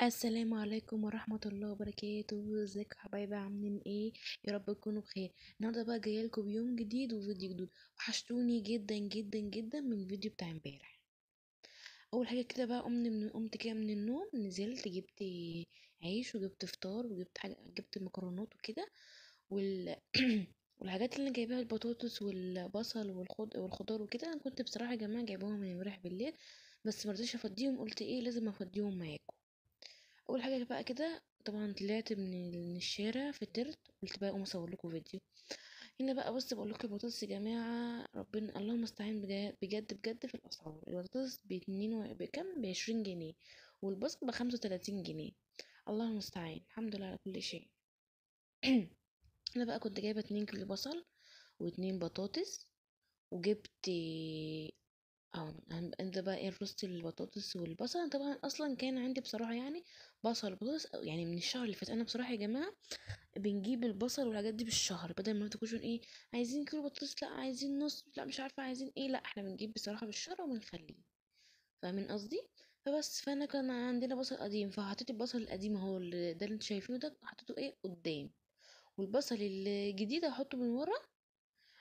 السلام عليكم ورحمة الله وبركاته. ازيكم يا حبايبي؟ عاملين ايه؟ يا رب تكونوا بخير. النهارده بقى جايه لكم بيوم جديد وفيديو جديد. وحشتوني جدا جدا جدا من الفيديو بتاع امبارح. اول حاجه كده بقى قمت كده من النوم، نزلت جبت عيش وجبت فطار وجبت حاجه، جبت مكرونات وكده والحاجات اللي انا جايباها البطاطس والبصل والخضار وكده. انا كنت بصراحه يا جماعه جايباهم من امبارح بالليل، بس مرضتش افضيهم، قلت ايه لازم افضيهم معاكم. اول حاجه بقى كده طبعا طلعت من الشارع فطرت، قلت بقى اقوم اصور لكم فيديو. هنا بقى بص بقول لكم البطاطس يا جماعه، ربنا اللهم استعين بجد بجد في الاسعار. البطاطس باتنين بكام؟ ب20 جنيه، والبصل ب35 جنيه. الله المستعان، الحمد لله على كل شيء. انا بقى كنت جايبه 2 كيلو بصل واتنين بطاطس، وجبت انت بقى ايه رص البطاطس والبصل. انا طبعا اصلا كان عندي بصراحه بصل وبطاطس من الشهر اللي فات. انا بصراحه يا جماعه بنجيب البصل والحاجات دي بالشهر، بدل ما تكونوا ايه عايزين كيلو بطاطس، لا عايزين نص، لا مش عارفه عايزين ايه، لا احنا بنجيب بصراحه بالشهر وبنخليه، فاهمين قصدي؟ فانا كان عندنا بصل قديم، فحطيت البصل القديم اهو ده اللي انتوا شايفينه ده، حطيته ايه قدام، والبصل الجديد هحطه من ورا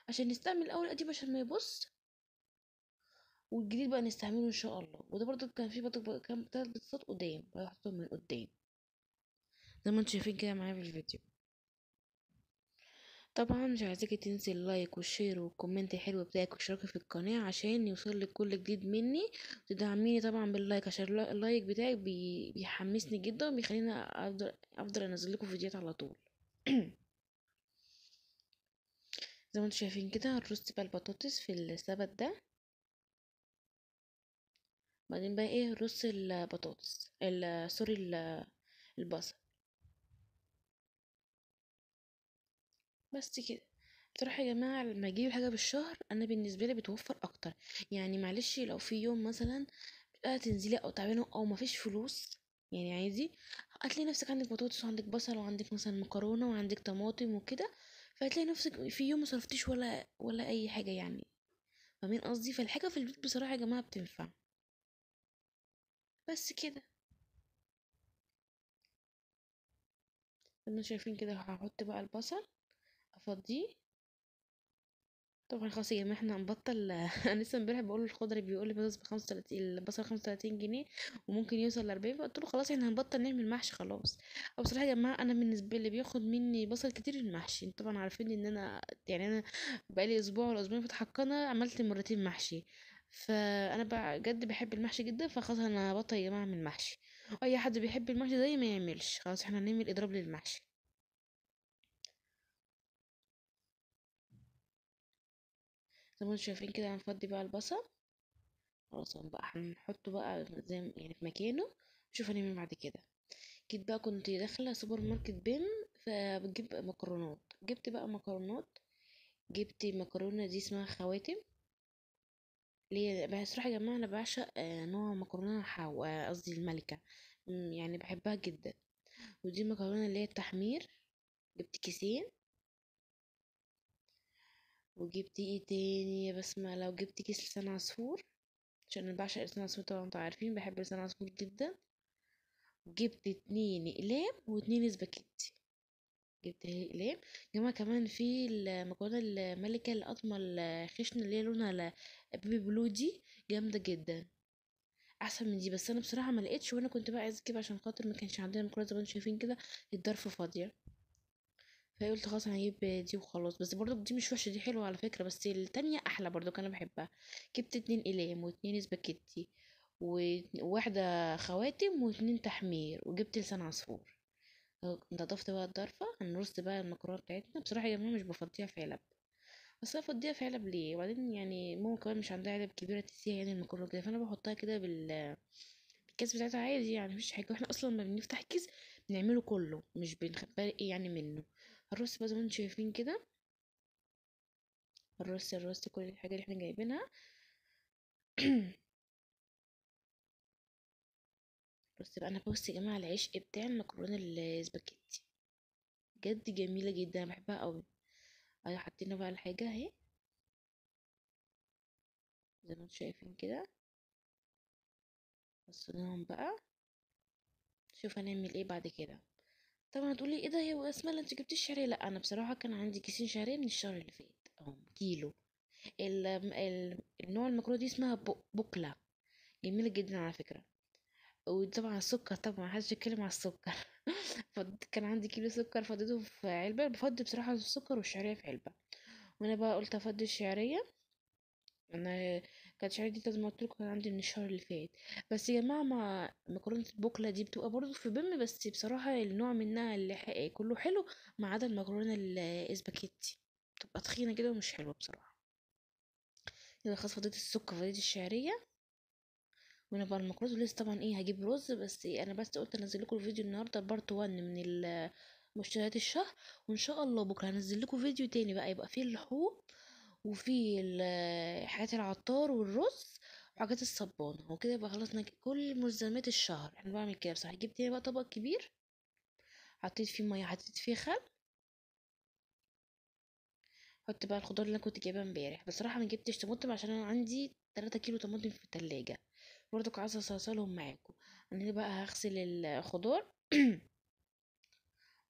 عشان نستعمل الاول القديم عشان ما يبص، والجديد بقى نستعمله ان شاء الله. وده برضو كان فيه برضو كان 3 بطاطسات قدام، هحطهم من قدام زي ما انتوا شايفين كده معايا في الفيديو. طبعا مش عايزاكي تنسي ال like وال share وال comment الحلو بتاعك والاشتراك في القناه عشان يوصلك كل جديد مني، وتدعميني طبعا بال like عشان ال like بتاعك بيحمسني جدا وبيخليني افضل انزل لكم فيديوهات على طول. زي ما انتوا شايفين كده هنرص بقى البطاطس في السبت ده، بعدين بقى ايه رص البطاطس سوري البصل. بس كده. بصراحة يا جماعة لما اجيب الحاجة بالشهر انا بالنسبة لي بتوفر اكتر، معلش لو في يوم مثلا بقى تنزلي او تعبانة او مفيش فلوس عادي، هتلاقي نفسك عندك بطاطس وعندك بصل وعندك مثلا مكرونة وعندك طماطم وكده، فهتلاقي نفسك في يوم ما صرفتيش ولا اي حاجة فاهمين قصدي؟ فالحاجة في البيت بصراحة يا جماعة بتنفع. بس كده زي ما شايفين كده هحط بقى البصل افضيه. طبعا خلاص يا جماعه احنا هنبطل. انا لسه امبارح بقول للخضري بيقول لي بطاطس بخمسة وتلاتين، البصل 35 جنيه وممكن يوصل ل40، فقلت له خلاص احنا هنبطل نعمل محشي خلاص. او بصراحه يا جماعه انا بالنسبه لي بياخد مني بصل كتير المحشي، انتوا طبعا عارفين ان انا انا بقالي اسبوع ولا اسبوعين فاتحه القناه عملت مرتين محشي، فانا بجد بحب المحشي جدا، فخلاص انا هبطل يا جماعه من المحشي. اي حد بيحب المحشي زي ما يعملش، خلاص احنا هنعمل اضراب للمحشي. زي ما انتم شايفين كده هنفضي بقى البصل خلاص، بقى هنحطه بقى زي في مكانه، نشوف هنعمل بعد كده. جيت بقى كنت داخله سوبر ماركت بيم، فبتجيب مكرونات، جبت بقى مكرونات، جبت مكرونه دي اسمها خواتم. ليه بصراحه يا جماعه انا بعشق، نوع مكرونه قصدي الملكه، بحبها جدا. ودي مكرونه اللي هي التحمير، جبت كيسين. وجبت ايه تاني يا بسمه؟ لو جبت كيس لسان عصفور عشان انا بعشق لسان عصفور طبعا انتوا عارفين بحب لسان عصفور جدا. جبت 2 اقلام واتنين سباكيتي، جبت اقلام يا جماعه. كمان في المكرونه الملكه القطمه الخشنه اللي هي لونها baby blue دي جامده جدا، احسن من دي، بس انا بصراحه ما لقيتش، وانا كنت بقى عايزه اجيب عشان خاطر ما كانش عندنا مكرونه زي ما انتم شايفين كده الظرف فاضيه، فقلت خلاص انا هجيب دي وخلاص. بس برضو دي مش وحشه، دي حلوه على فكره، بس التانية احلى برضو انا بحبها. جبت 2 اقلام واتنين سباكيتي وواحده خواتم واتنين تحمير، وجبت لسان عصفور. نضفت بقى الضرفه، هنرص بقى المكرونه بتاعتنا. بصراحه يا جماعه مش بفضيها في علب، بس انا بفضيها في علب ليه؟ وبعدين ماما كمان مش عندها علب كبيره تسيها المكرونه كده، فانا بحطها كده بالكيس بتاعتها عادي، مفيش حاجه. واحنا اصلا لما بنفتح الكيس بنعمله كله، مش بنخبي ايه منه. هنرص بقى زي ما انتم شايفين كده، هنرص كل الحاجه اللي احنا جايبينها. بص بقى انا بص يا جماعه العشق بتاع المكرونه السباكيتي بجد جميله جدا، انا بحبها قوي. اهي حطينا بقى الحاجه اهي زي ما انتم شايفين كده، رصيناهم بقى. شوف هنعمل ايه بعد كده. طبعا هتقولي ايه ده يا اسماء انت جبتي الشعرية؟ لا انا بصراحة كان عندي كيسين شعرية من الشهر اللي فات، اهو كيلو. النوع المكرونه دي اسمها بوكله، جميلة جدا على فكرة. وطبعا السكر، طبعا محدش يتكلم على السكر. كان عندي كيلو سكر فضيته في علبة، بفضي بصراحة السكر والشعريه في علبة، وانا بقى قلت افضي الشعرية. انا كانت الشعرية دي زي ما قلت لكم كان عندي من الشهر اللي فات. بس يا جماعة مع مكرونه البوكله دي بتبقى برضو في بم، بس بصراحة النوع منها اللي كله حلو ما عدا المكرونه الاسباجيتي، بتبقى تخينة كده ومش حلوة بصراحة. يبقى خلاص فضيت السكر، فضيت الشعرية، وانا بقى المكرونه لسه طبعا ايه هجيب رز. بس إيه، انا بس قلت انزل لكم الفيديو النهارده part 1 من مشتريات الشهر، وان شاء الله بكره هنزل لكم فيديو تاني بقى يبقى فيه اللحوم وفيه حاجات العطار والرز وحاجات الصبانه وكده. يبقى خلصنا كل ملزمات الشهر. احنا بعمل كده بصراحة. جبت هنا بقى طبق كبير حطيت فيه مية، حطيت فيه خل، حط بقى الخضار اللي انا كنت جايباه امبارح. بصراحة ما جبتش طماطم عشان انا عندي 3 كيلو طماطم في التلاجة، برضو عايزه اصلصلهم معاكم. انا هنا بقى هغسل الخضار.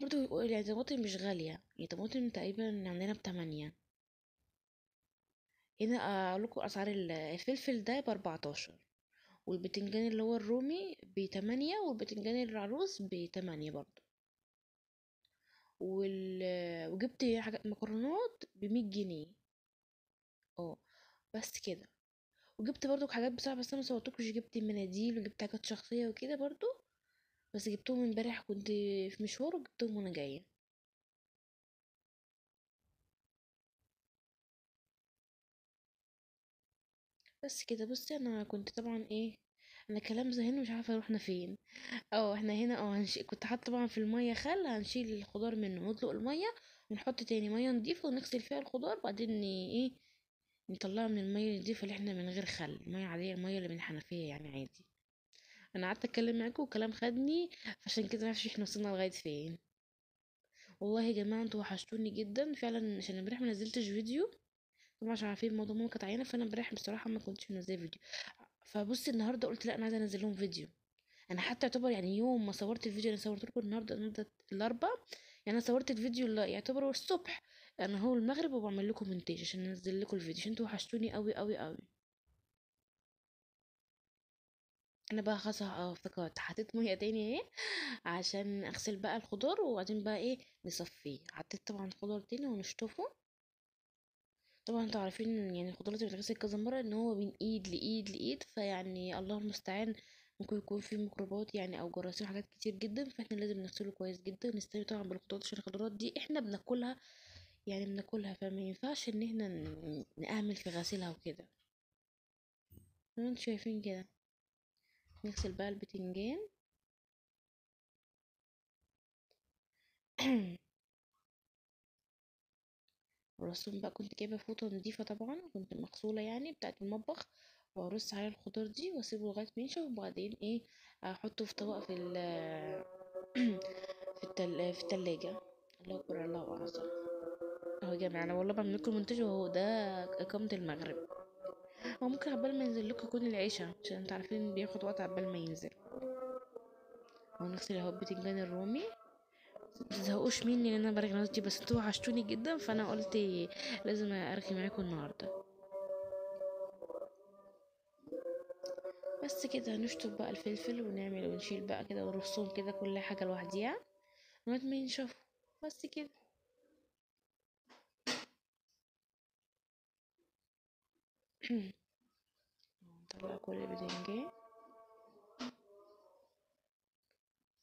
برضو طماطم مش غالية، طماطم تقريبا عندنا ب8. هنا اقول لكم اسعار الفلفل ده ب14، والبتنجان اللي هو الرومي ب8، والبتنجان العروس ب8 برضو. وجبت حاجات مكرونات ب100 جنيه، بس كده. وجبت برضو حاجات بصراحة بس انا ما صورتلكوش، جبت مناديل وجبت حاجات شخصية وكده برضو، بس جبتهم امبارح كنت في مشوار وجبتهم وانا جاية. بس كده. بصي انا كنت طبعا ايه، انا كلام زهقان مش عارفه رحنا فين. احنا هنا، كنت حاطه طبعا في المية خل، هنشيل الخضار منه ونطلق المية ونحط تاني مية نضيفه ونغسل فيها الخضار، بعدين ايه نطلعها من المية النضيفه اللي احنا من غير خل، المية عادية، المية اللي من الحنفية يعني عادي. انا قعدت اتكلم معاكم وكلام خدني، عشان كده معرفش احنا وصلنا لغاية فين. والله يا جماعة انتوا وحشتوني جدا فعلا، عشان امبارح ما نزلتش فيديو طبعا عشان عارفين الموضوع ماما كانت عيانه، فانا امبارح بصراحة ما كنتش منزله فيديو. فبصي النهارده قلت لا انا عايزه انزل لهم فيديو. انا حتى يعتبر يوم ما صورت الفيديو، انا صورت لكم النهارده الاربعاء، انا صورت الفيديو اللي يعتبر الصبح، انا هو المغرب، وبعمل لكم مونتاج عشان انزل لكم الفيديو، عشان انتوا وحشتوني قوي قوي قوي. انا بقى خلاص افتكرت حطيت مية تاني اهي عشان اغسل بقى الخضار، وبعدين بقى ايه نصفيه. حطيت طبعا الخضار تاني ونشطفه. طبعا انتوا عارفين الخضار لازم يتغسل كذا مرة، ان هو من ايد لايد لايد، فيعني الله المستعان ممكن يكون فيه ميكروبات او جراثيم حاجات كتير جدا، فاحنا لازم نغسله كويس جدا. نستني طبعا بالخضروات عشان الخضروات دي احنا بناكلها، بناكلها، فما ينفعش ان احنا نأهمل في غسيلها وكده. زي ما انتوا شايفين كده نغسل بقى البتنجان. ورصهم بقى، كنت جايبه فوطه نضيفه طبعا، كنت مغسوله بتاعه المطبخ، وارص عليها الخضار دي واسيبه لغاية ما ينشف، وبعدين ايه احطه في طبق في التلاجة. الله اكبر الله اعظم. اهو يا جماعة انا والله بعمل لكم مونتاج وهو ده اقامه المغرب. هو ممكن عقبال ما ينزل لكم يكون العشاء، عشان انتوا عارفين بياخد وقت عقبال ما ينزل. اهو نغسل اهو البتنجان الرومي. متزهقوش مني لان انا برغي نفسي، بس انتوا وحشتوني جدا، فانا قلت لازم ارغي معاكم النهارده. بس كده هنشطف بقى الفلفل ونعمل ونشيل بقى كده ونرصهم كده كل حاجة لوحديها لغاية ما ينشفوا. بس كده. نطلع كل البتنجان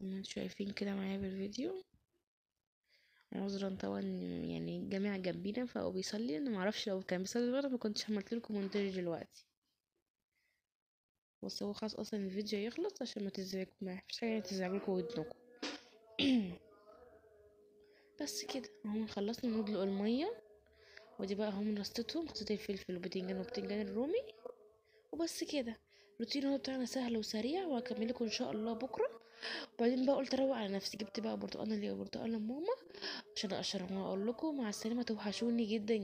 زي ما انتوا شايفين كده معايا في الفيديو. عذرا طبعا الجميع جنبينا فهو بيصلي، انا معرفش لو كان بيصلي برضه ما كنتش عملت لكم مونتاج دلوقتي، بس هو خلاص اصلا الفيديو يخلص عشان ما تزعجوا، ما فيش حاجة تزعجلكم ودنكم. بس كده اهو خلصنا ندلق المية، ودي بقى اهو رصتهم، حطيت الفلفل وبتنجان وبتنجان الرومي وبس كده. الروتين هو بتاعنا سهل وسريع، وهكمل لكم ان شاء الله بكره. وبعدين بقى قلت اروق على نفسي، جبت بقى برتقانه ليا وبرتقانه لماما عشان اقشرهم، واقول لكم مع السلامة، توحشوني جدا.